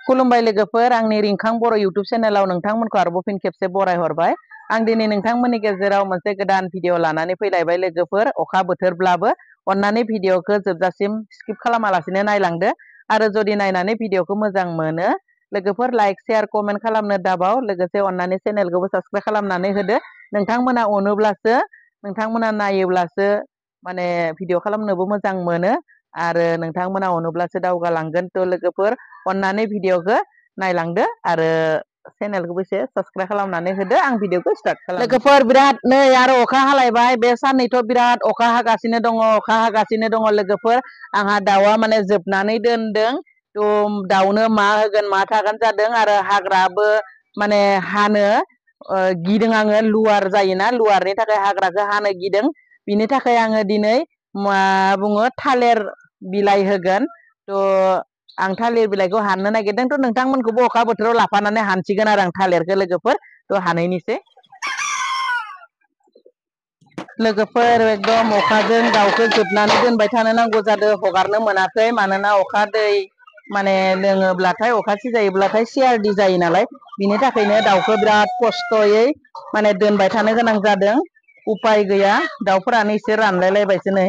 खुलुमबाय लोगोफोर आंनि रिंखां बर' इउटुब चेनेलाव नोंथांमोनखौ आरोबाव फिन खेबसे बराय हरबाय आं दिनै नोंथांमोननि गेजेराव मोनसे गोदान भिडिअ लानानै फैलायबाय लोगोफोर अखा बोथोरब्लाबो अन्नानै भिडिअखौ जोबजासिम स्किप खालामालासिनो नायलांदो आरो जुदि नायनानै भिडिअखौ मोजां मोनो लोगोफोर लाइक शेयार कमेन्ट खालामनो दाबाव लोगोसे अन्नानै चेनेलखौबो साबस्क्राइब खालामनानै होदो नोंथांमोना अनोब्लासो नोंथांमोना नायोब्लासो माने भिडिअ खालामनोबो मोजां मोनो आरो नोंथांमोना अनोब्लासो दावगालांगोन थ' लोगोफोर अन्नानै भिडिअखौ नायलांदो आरो चेनेलखौबो एसे साबस्क्राइब खालामनानै होदो आं भिडिअखौ स्टार्ट खालामो लोगोफोर बिराद नै आरो अखा हालायबाय बे साननैथ' बिराद अखा हागासिनो दङ लोगोफोर आंहा दाउआ माने जोबनानै दोनदों थ' दाउनो मा होगोन मा थागोन जादों आरो हाग्राबो माने हानो गिदों आङो लुवार जायोना लुवारनि थाखाय हाग्राखौ हानो गिदों बिनि थाखाय आङो दिनै मा बुङो थालिर बिलाइ होगोन थ' आं थालिर बिलाइखौ हाननो नागिरदों थ' नोंथांमोनखौबो अखा बोथोराव लाफानानै हानसिगोन आरो आं थालिरखौ लोगोफोर थ' हानायनिसै लोगोफोर एकदम अखाजों दाउखौ जोबनानै दोनबाय थानो नांगौ जादों हगारनो मोनाखै मानोना अखा दै माने लोङोब्लाथाय अखा सिजायोब्लाथाय सिआरडि जायो नालाय बिनि थाखायनो दाउखौ बिराद खस्थ'यै माने दोनबाय थानो गोनां जादों उपाय गैया दाउफोरानो एसे रानलायलायबायसो नै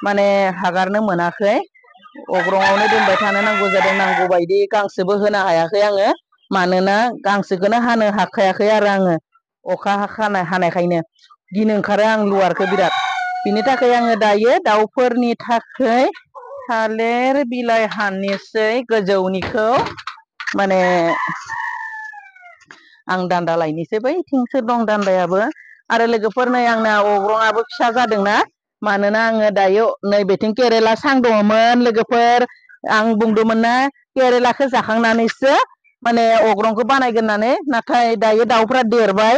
माने हगारनो मोनाखै अग्रङावनो दोनबाय थानो नांगौ जादों नांगौ बायदि गांसोबो होनो हायाखै आङो मानोना गांसोखौनो हानो हाखायाखै आरो आङो अखा हानायखायनो गिनो ओंखारो आं लुवारखौ बिराद बिनि थाखाय आङो दायो दाउफोरनि थाखाय थालिर बिलाइ हाननोसै गोजौनिखौ माने आं दान्दा लायनोसै बैथिंसो दं दान्दायाबो आरो लोगोफोर नै आंना अग्रङआबो फिसा जादोंना मानोना आङो दायो नैबेथिं केरेला सां दङमोन लोगोफोर आं बुंदोंमोन ना केरेलाखौ जाखांनानैसो माने अग्रंखौ बानायगोन होननानै नाथाय दायो दाउफ्रा देरबाय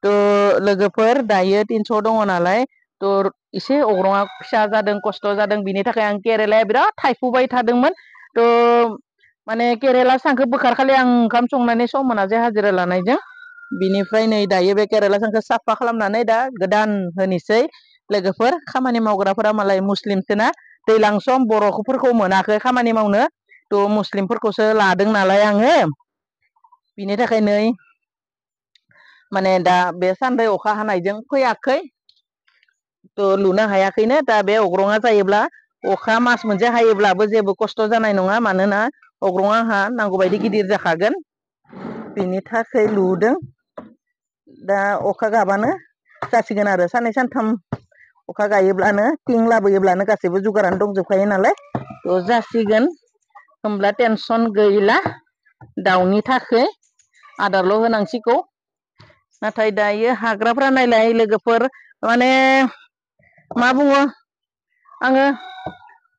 थ' लोगोफोर दायो 300 दङ नालाय थ' एसे अग्रङआ फिसा जादों खस्थ' जादों बिनि थाखाय आं केरेलाया बिराद थायफुबाय थादोंमोन थ' माने केरेला सांखौ बोखारखालि आं ओंखाम संनानै सम मोनासै हाजिरा लानायजों बिनिफ्राय नै दायो बे केरेला सांखौ साफा खालामनानै दा गोदान होनोसै लोगोफोर खामानि मावग्राफोरा मालाय मुस्लिमसोना दैज्लां सम बर'फोरखौ मोनाखै खामानि मावनो थ' मुस्लिमफोरखौसो लादों नालाय आङो बिनि थाखाय नै माने दा बे सानदै अखा हानायजों फैयाखै थ' लुनो हायाखैनो दा बे अग्रङा जायोब्ला अखा मास मोनसे हायोब्लाबो जेबो खस्थ' जानाय नङा मानोना अग्रङा आंहा नांगौबायदि गिदिर जाखागोन बिनि थाखाय लुदों दा अखा गाबानो जासिगोन आरो साननै सानथाम अखा गायोब्लानो थिं लाबोयोब्लानो गासैबो जुगारानो दंजोबखायो नालाय थ' जासिगोन होमब्ला टेनसन गैला दाउनि थाखाय आदारल' होनांसिगौ नाथाय दायो हाग्राफ्रा नायलाय लोगोफोर माने मा बुङो आङो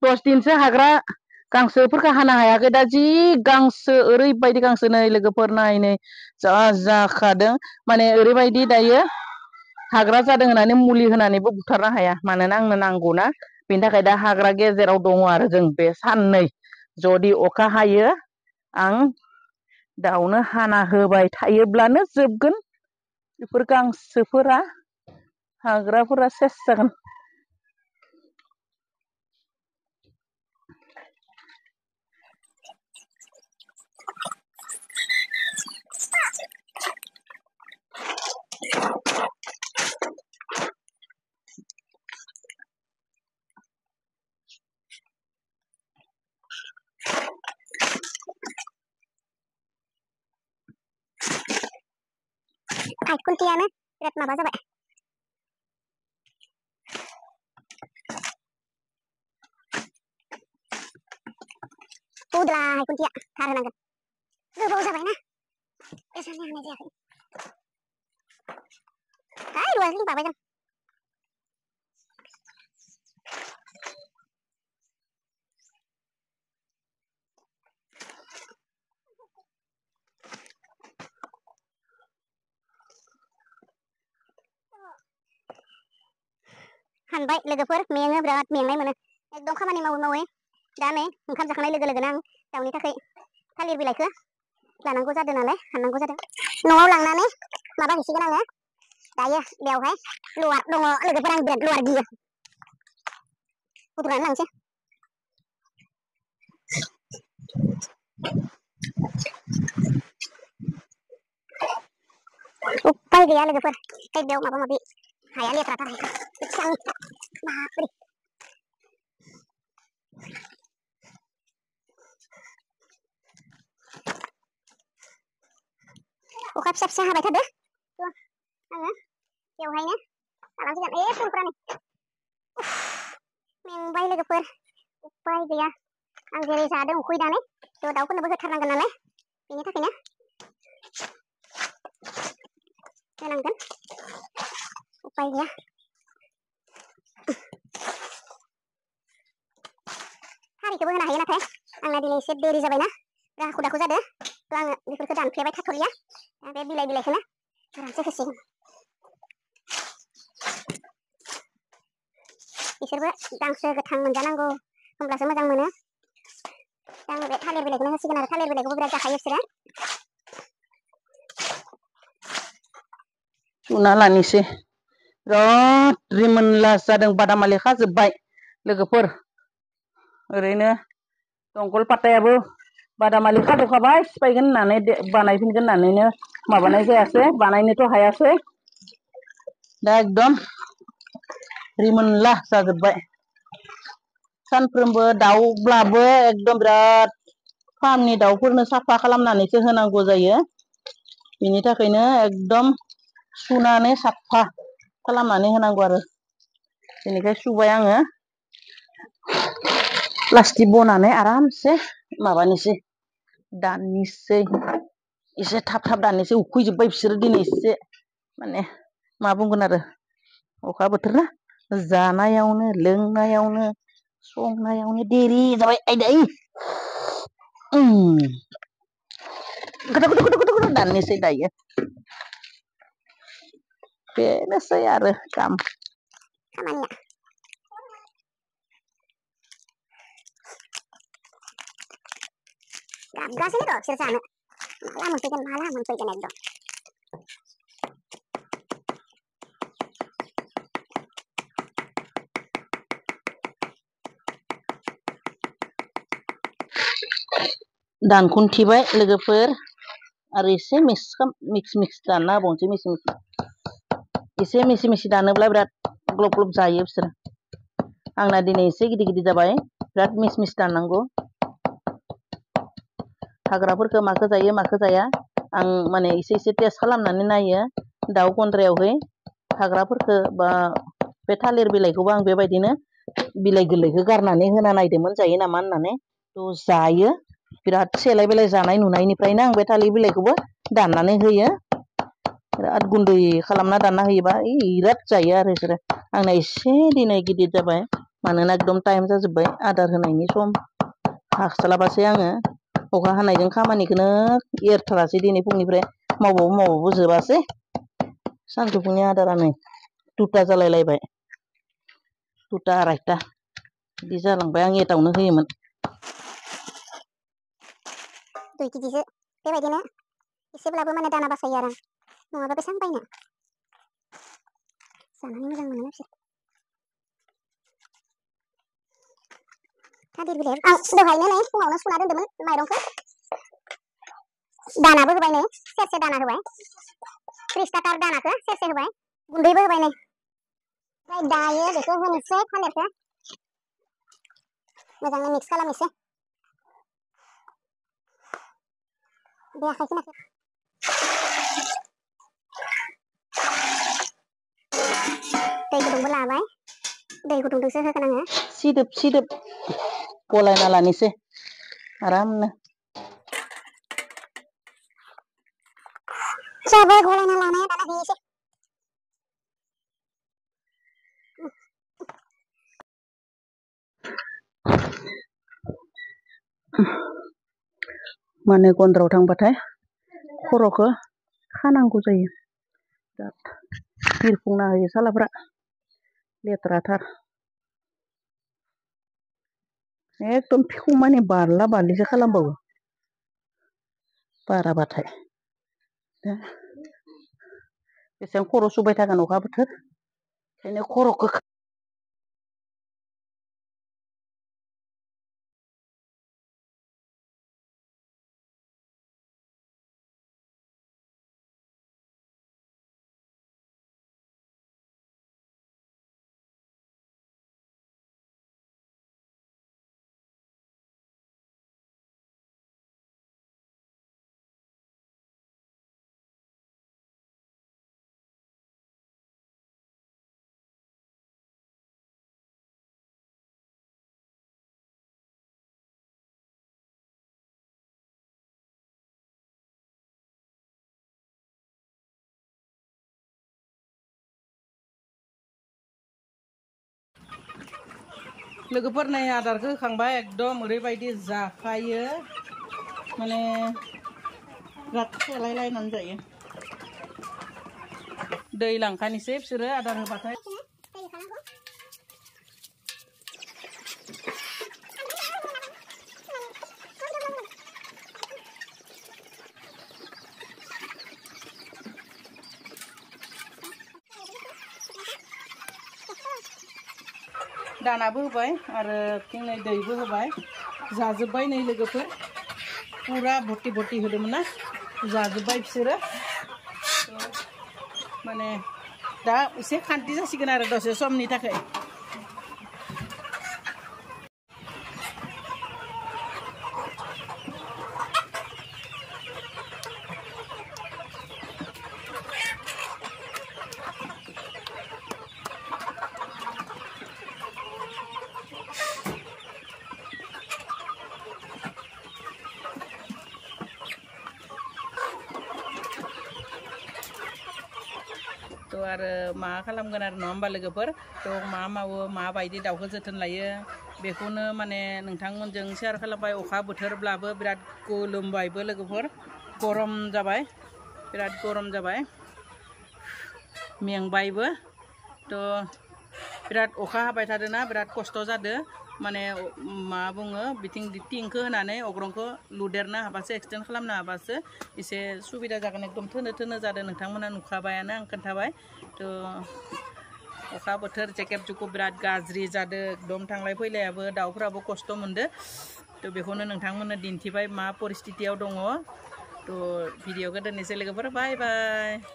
10 दिनसो हाग्रा गांसोफोरखौ हानो हायाखै दा जि गांसो ओरैबायदि गांसो नै लोगोफोर नायनै जा जाखादों माने ओरैबायदि दायो हाग्रा जादों होननानै मुलि होनानैबो बुथारनो हाया मानोना आंनो नांगौना बेनि थाखाय दा हाग्रा गेजेराव दङ आरो जों बे साननै जुदि अखा हायो आं दाउनो हाना होबाय थायोब्लानो जोबगोन बेफोर गांसोफोरा हाग्राफोरा सेस जागोन खुन्थियानो बिराद माबा जाबाय उदला खुन्थिया थार होनांगोन गोबाव जाबायना एसांनो हानाय जायाखै रुवाजों बाबाय जों हानबाय लोगोफोर मेङो बिराद मेंनाय मोनो एकदम खामानि मावै दा नै ओंखाम जाखांनाय लोगो लोगोनो आं दाउनि थाखाय थालिर बिलाइखौ लानांगौ जादों नालाय हाननांगौ जादों न'आव लांनानै माबा हैसिगोन आङो दायो बेयावहाय लुवार दङ लोगोफोर आं बिराद लुवार गियो फुदुंनानै लांसै उपाय गैया लोगोफोर बेयाव माबा माबि हाया लेथ्राथार बापरे अखा फिसा फिसा हाबाय थादो आङो बेवहायनो आरामसे फुलफ्रानो मेंबाय लोगोफोर उपाय गैया आं जेरै जादों उखैनानै थ' दाउफोरनोबो होथारनांगोन नालाय बेनि थाखायनो होनांगोन उपाय गैया हारिखौबो होनो हायो नाथाय आंना दिनै एसे देरि जाबायना हाखु दाखु जादों थ' आङो बेफोरखौ दानफ्लेबाय थाथ'लिया बे बिलाइखौनो आरामसे होसिगोन बिसोरबो गांसो गोथां मोनजानांगौ होमब्लासो मोजां मोनो आङो बे थालिर बिलाइखौनो होसिगोन आरो थालिर बिलाइखौबो बिराद जाखायो बिसोरो सुना लानिसै बिराद रिमोनला जादों बादामालि खाजोब्बाय लोगोफोर ओरैनो दंखल पातायाबो बादामालि खाजोबखाबाय सिफायगोन होननानै बानायफिनगोन होननानैनो माबानाय जायासै बानायनोथ' हायासै दा एकदम रिमोनला जाजोब्बाय सानफ्रोमबो दाउब्लाबो एकदम बिराद फार्मनि दाउफोरनो साफा खालामनानैसो होनांगौ जायो बेनि थाखायनो एकदम सुनानै साफा खालामनानै होनांगौ आरो बेनिखाय सुबाय आङो प्लास्टिक बनानै आरामसे माबानोसै दाननोसै एसे थाब थाब दाननोसै उखैजोब्बाय बिसोरो दिनै एसे माने मा बुंगोन आरो अखा बोथोर ना जानायावनो लोंनायावनो संनायावनो देरि जाबाय आयदै गोदो दाननोसै दायो बेनोसै आरो खामानिया गाबगासिनो र' बिसोर जानो माला मोनफैगोन एकदम दानखुन्थिबाय लोगोफोर आरो एसे मिक्स दानना होबावनोसै एसे मिसि दानोब्ला बिराद ग्लब ग्लब जायो बिसोरो आंना दिनै एसे गिदिर गिदिर जाबाय बिराद मिस दाननांगौ हाग्राफोरखौ माखौ जायो माखौ जाया आं माने एसे टेस्ट खालामनानै नायो दाउ गन्द्रायावहै हाग्राफोरखौ बा बे थालिर बिलाइखौबो आं बेबायदिनो बिलाइ गोरलैखौ गारनानै होना नायदोंमोन जायो नामा होननानै थ' जायो बिराद सेलाय बेलाय जानाय नुनायनिफ्रायनो आं बे थालिर बिलाइखौबो दाननानै होयो बिराद गुन्दै खालामना दानना होयोबा बिराद जायो आरो बिसोरो आंना एसे दिनै गिदिर जाबाय मानोना एकदम टाइम जाजोब्बाय आदार होनायनि सम हास्लाबासै आङो अखा हानायजों खामानिखौनो एरथारासै दिनै फुंनिफ्राय मावबाबो जोबासै सानजौफुनि आदारा नै 2ता जालायलायबाय 2ता 2:30 बिदि जालांबाय आं एटावनो होयोमोन 2 केजिसो बेबायदिनो एसेब्लाबो माने दाना बासायो आरो नङाबा बेसेबां बायनो जानानै मोजां मोनो बिसोर थालिर बिलाइ आं दहायनो नै फुङावनो सुना दोन्दोंमोन माइरंखौ दानाबो होबाय नै सेरसे दाना होबाय 30 टाकार दानाखौ सेरसे होबाय गुन्दैबो होबाय नै ओमफ्राय दायो बेखौ होनोसै थालिरखौ मोजाङै मिक्स खालामनोसै बे आखाइखौ नाखै दै गुदुंबो लाबाय दै गुदुंजोंसो होगोन आङो सिदोब गलायना लानोसै आरामनो जाबाय गलायना लानाया दाना होनोसै माने गन्द्रायाव थांबाथाय खर'खौ खानांगौ जायो बिराद बिरफुंना होयो सालाफ्रा लेथ्राथार एकदम फिखौ माने बारला बारलिसो खालामबावो बाराबाथाय बेसेबां खर' सुबाय थागोन अखा बोथोर ओंखायनो खर'खौ लोगोफोर नै आदारखौ होखांबाय एकदम ओरैबायदि जाखायो माने बिराद सेलायलायनानै जायो दै लांखानोसै बिसोरो आदार होबाथाय दानाबो होबाय आरो नै दैबो होबाय जाजोब्बाय नै लोगोफोर पुरा भर्ति भर्ति होदोंमोन ना जाजोब्बाय बिसोरो माने दा एसे खान्थि जासिगोन आरो दसे समनि थाखाय तो आरो मा खालामगोन आरो नङा होमबा लोगोफोर तो मा मावो माबायदि दाउखौ जोथोन लायो बेखौनो माने नोंथांमोनजों शेयार खालामबाय अखा बोथोरब्लाबो बिराद गोलोमबायबो लोगोफोर गरम जाबाय बिराद गरम जाबाय मेंबायबो तो बिराद अखा हाबाय थादोंना बिराद खस्थ' जादों माने मा बुङो बिथिं टिंखौ होनानै अग्रंखौ लुदेरनो हाबासो एक्सटेन्ड खालामनो हाबासो एसे सुबिदा जागोन एकदम थोनो थोनो जादों नोंथांमोना नुखाबायानो आं खोन्थाबाय तो अखा बोथोर जेकेब जुकुब बिराद गाज्रि जादों एकदम थांलाय फैलायाबो दाउफोराबो खस्थ' मोनदों तो बेखौनो नोंथांमोननो दिन्थिबाय मा परिस्थितियाव दङ तो भिडिअखौ दोननोसै लोगोफोर बाय बाय